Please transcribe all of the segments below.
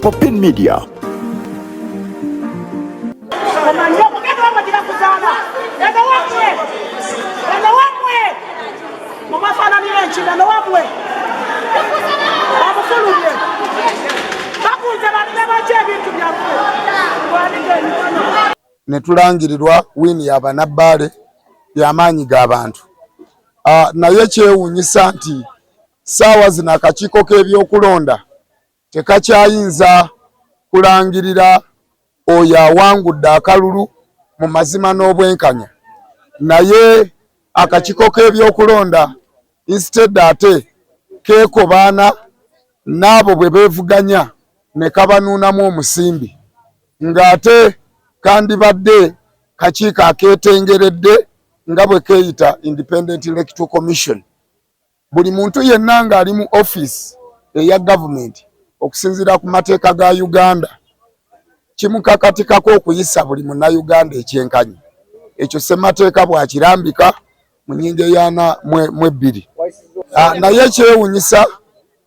Popin Media. Ne tulangirirwa wiini ya Banabbaale y'amaanyi g'abantu. Naye kyewuunyisa nti ssaawa zino akakiiko k'ebyokulonda tekakyayinza kulangirira oyo awangudde akalulu mu mazima n'obwenkanya, naye akakiiko k'ebyokulonda instead ate keekobaana n'abo bwe beevuganya ne kabanuunamu omusimbi, ng'ate kandibadde kakiiko akeetengeredde nga bwe keeyita Independent Electoral Commission. Buli muntu yenna ng'ali mu ofiisi eya gavumenti okusinziira ku mateeka ga Uganda kimukakatikako okuyisa buli munnayuganda ekyenkanyi. Ekyo ssemateeka bw'akirambika mu nnyingo ey'ana mu ebbiri. Naye kyewunyisa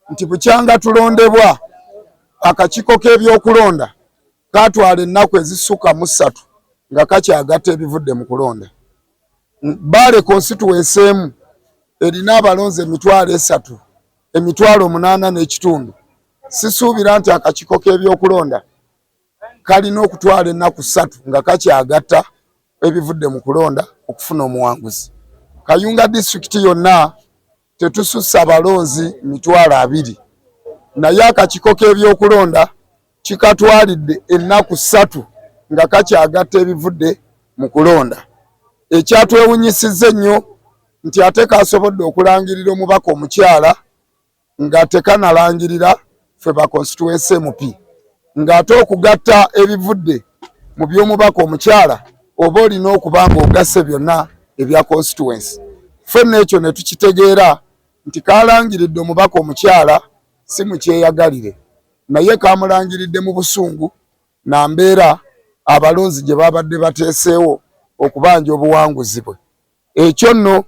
nti bukyanga tulondebwa akakiiko k'ebyokulonda kaatwala ennaku ezisukka mu ssatu nga kakyagatta ebivudde mu kulonda. Bbaale constituency emu erina abalonzi 3000, 800,000. Sisuubira nti akakiiko k'ebyokulonda kalina okutwala ennaku 3 nga kakyagatta ebivudde mu kulonda okufuna omuwanguzi. Kayunga disitulikiti yonna tetusussa abalonzi 20,000, naye akakiiko k'ebyokulonda kikatwalidde ennaku 3 nga kakyagatta ebivudde mu kulonda. Ekyatwewunyisizza ennyo nti ate kasobodde okulangirira omubaka omukyala nga tekanalangirira ffe ba constituency MP, ng'ate okugatta ebivudde mu by'omubaka omukyala oba olina okuba ng'ogasse byonna ebya constituency. Ffenna ekyo ne tukitegeera nti kalangiridde omubaka omukyala si mukyeyagalire, naye kamulangiridde mu busungu na mbeera abalonzi gye babadde bateeseewo okubanja obuwanguzi bwe. Ekyo nno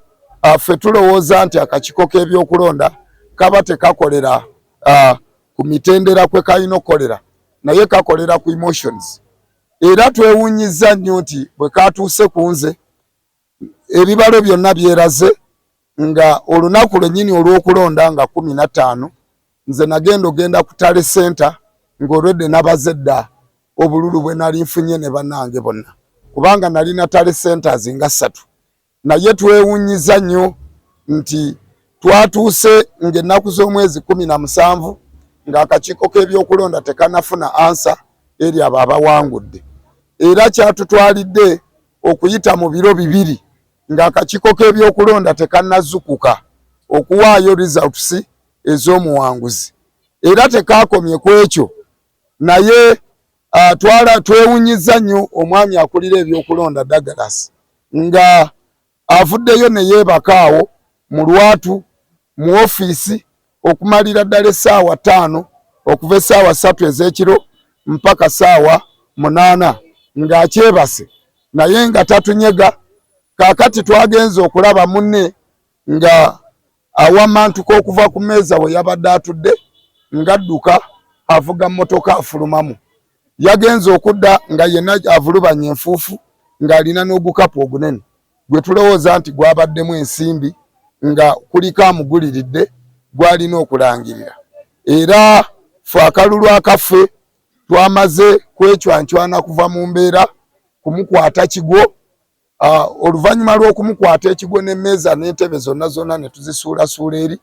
ffe tulowooza nti akakiiko k'ebyokulonda kaba tekakolera ku mitendera kwe kalina okukolera, naye kakolera ku emotions. Era twewuunyizza nnyo nti bwe katuuse ku nze ebibalo byonna byeraze nga olunaku lwennyini olw'okulonda nga 15 nze nagenda ogenda ku tally center ng'olwedde nabaze dda obululu bwe nali nfunye ne bannange bonna, kubanga nalina tally centers nga 3. Naye twewuunyiza nnyo nti twatuuse ng'ennaku z'omwezi 17 ng'akakiiko k'ebyokulonda tekanafuna ansa eri abo abawangudde. Era kyatutwalidde okuyita mu biro 2 ng'akakiiko k'ebyokulonda tekannazukuka okuwaayo results ez'omuwanguzi. Era tekakomye ku ekyo, naye twewunyizza nnyo omwami akulira ebyokulonda Douglas nga avuddeyo ne yeebaka awo mu lwatu mu ofiisi okumalira ddala essaawa 5, okuva essaawa 3 ez'ekiro mpaka ssaawa 8 ng'akyebase, naye nga tatunyega. Kaakati twagenze okulaba munne nga awamantuka okuva ku mmeeza we yabadde atudde ng'adduka avuga mmotoka afulumamu. Yagenze okudda nga yenna avulubanya enfuufu ng'alina n'ogukapu ogunene gwe tulowooza nti gwabaddemu ensimbi nga kuliko amuguliridde gw'alina okulangirira. Era ffe akalulu akaffe twamaze kwecwancwana kuva mu mbeera kumukwata kigwo. Oluvannyuma lw'okumukwata ekigwo n'emmeeza n'entebe zonna zonna ne tuzisuulasuula eri,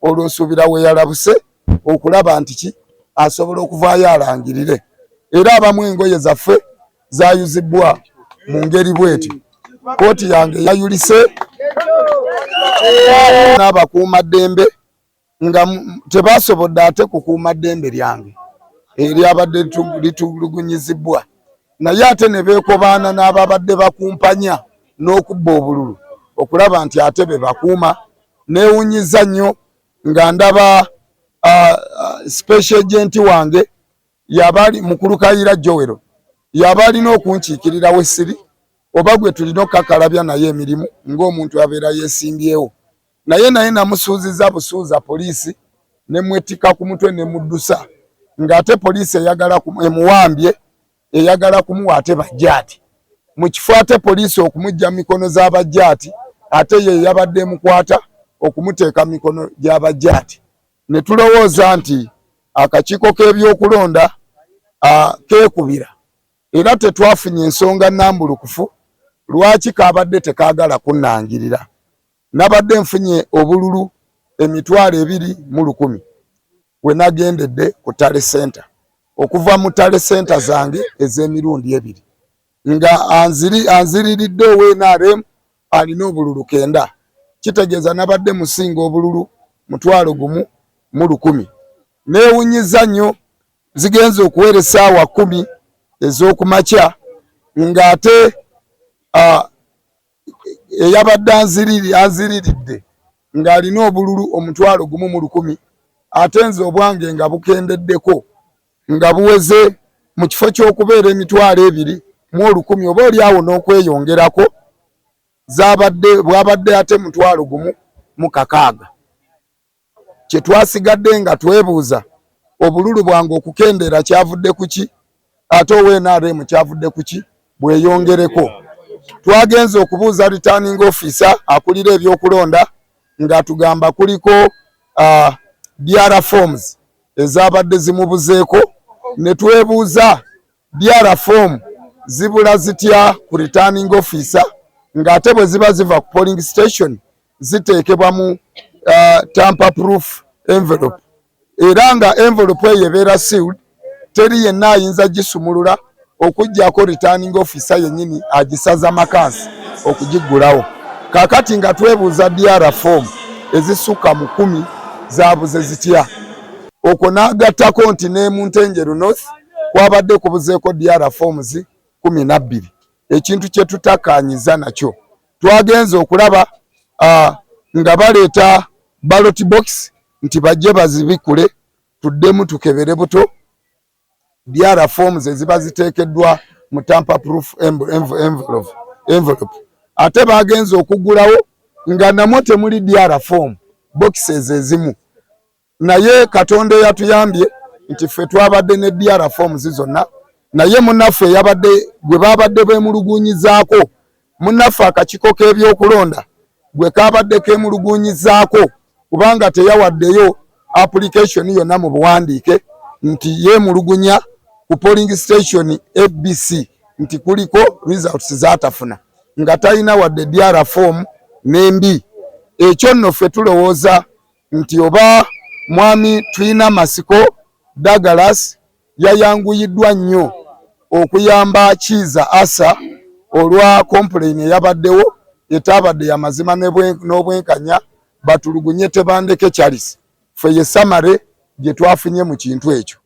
olwo nsuubira we yalabuse okulaba nti ki asobola okuvaayo alangirire. Era abamu engoye zaffe zayuzibbwa mu ngeri bw'etyo. Kkooti yange yayulise n'abakuumaddembe nga tebasobodde ate kukuuma ddembe lyange eryabadde litulugunyizibbwa, naye ate ne beekobaana n'ababadde bakumpanya n'okubba obululu okulaba nti ate be bakuuma. Neewunyiza nnyo nga ndaba special agent wange yaba mukulu Kayira Joel yaba alina okunkiikirira wesiri oba gwe tulina okukakalabya naye emirimu ng'omuntu abeera yeesimbyewo, naye namusuuziza busuuza poliisi. Ne mwetikka ku mutwe ne muddusa, ng'ate poliisi eyagala emuwambye, eyagala kumuwa ate bajjaati mu kifo, ate poliisi okumujja mu mikono z'abajjaati, ate ye yabadde emukwata okumuteeka mu mikono gy'abajjaati. Ne tulowooza nti akakiiko k'ebyokulonda keekubira, era tetwafunye ensonga nnambulukufu lwaki kaabadde tekaagala kunnangirira. Nabadde nfunye obululu 21,000 we nagendedde ku tally center, okuva mu tally center zange ez'emirundi ebiri, nga anziriridde owa NRM alina obululu 9. Kitegeeza nabadde musinga obululu 10,100. Neewunyiza nnyo, zigenze okuwera essaawa 10 ez'okumakya, ng'ate eyabadde anziriridde ng'alina obululu 11,100, ate nze obwange nga bukendeddeko, nga buweze mu kifo ky'okubeera 21,000 oba oli awo n'okweyongerako, zabadde bwabadde ate 16,000. Kye twasigadde nga twebuuza, obululu bwange okukendeera kyavudde ku ki, ate owa NRM kyavudde ku ki bweyongereko? Twagenze okubuuza returning officer akulira ebyokulonda, ng'atugamba kuliko DR forms ezabadde zimubuzeeko. Ne twebuuza, DR form zibula zitya ku returning officer, ng'ate bwe ziba ziva ku polling station ziteekebwa mu tamper proof envelope, era nga envelope eyo ebeera sealed, teri yenna ayinza gisumulula okuggyako returning officer yennyini agisaza makansi okugiggulawo? Kaakati nga twebuuza, DR form ezisukka mu 10 zaabuze zitya? Okwo n'agattako nti ne mu Ntenjeru North kwabadde kubuzeeko DR forms 12, ekintu kye tutakkaanyiza nakyo. Twagenze okulaba nga baleeta ballot box nti bajje bazibikule tuddemu tukebere buto DR forms eziba ziteekeddwa mu tamper proof envelope. Ate bagenze okuggulawo nga namwo temuli DR form boxes ezimu. Naye Katonda eyatuyambye nti ffe twabadde ne DR forms zonna, naye munnaffe eyabadde gwe babadde beemulugunyizaako, munnaffe akakiiko k'ebyokulonda gwe kabadde keemulugunyizaako, kubanga teyawaddeyo application yonna mu buwandiike nti yeemulugunya ku polling station ABC nti kuliko results zaatafuna, nga talina wadde DR form n'embi. Ekyo nno ffe tulowooza nti oba mwami Twina Masiko Douglas yayanguyiddwa nnyo okuyamba Kiiza Asa olwa complain eyabaddewo etaabadde ya mazima n'obwenkanya, batulugunye Tebandeke Charles. Ffe ye summary gye twafunye mu kintu ekyo.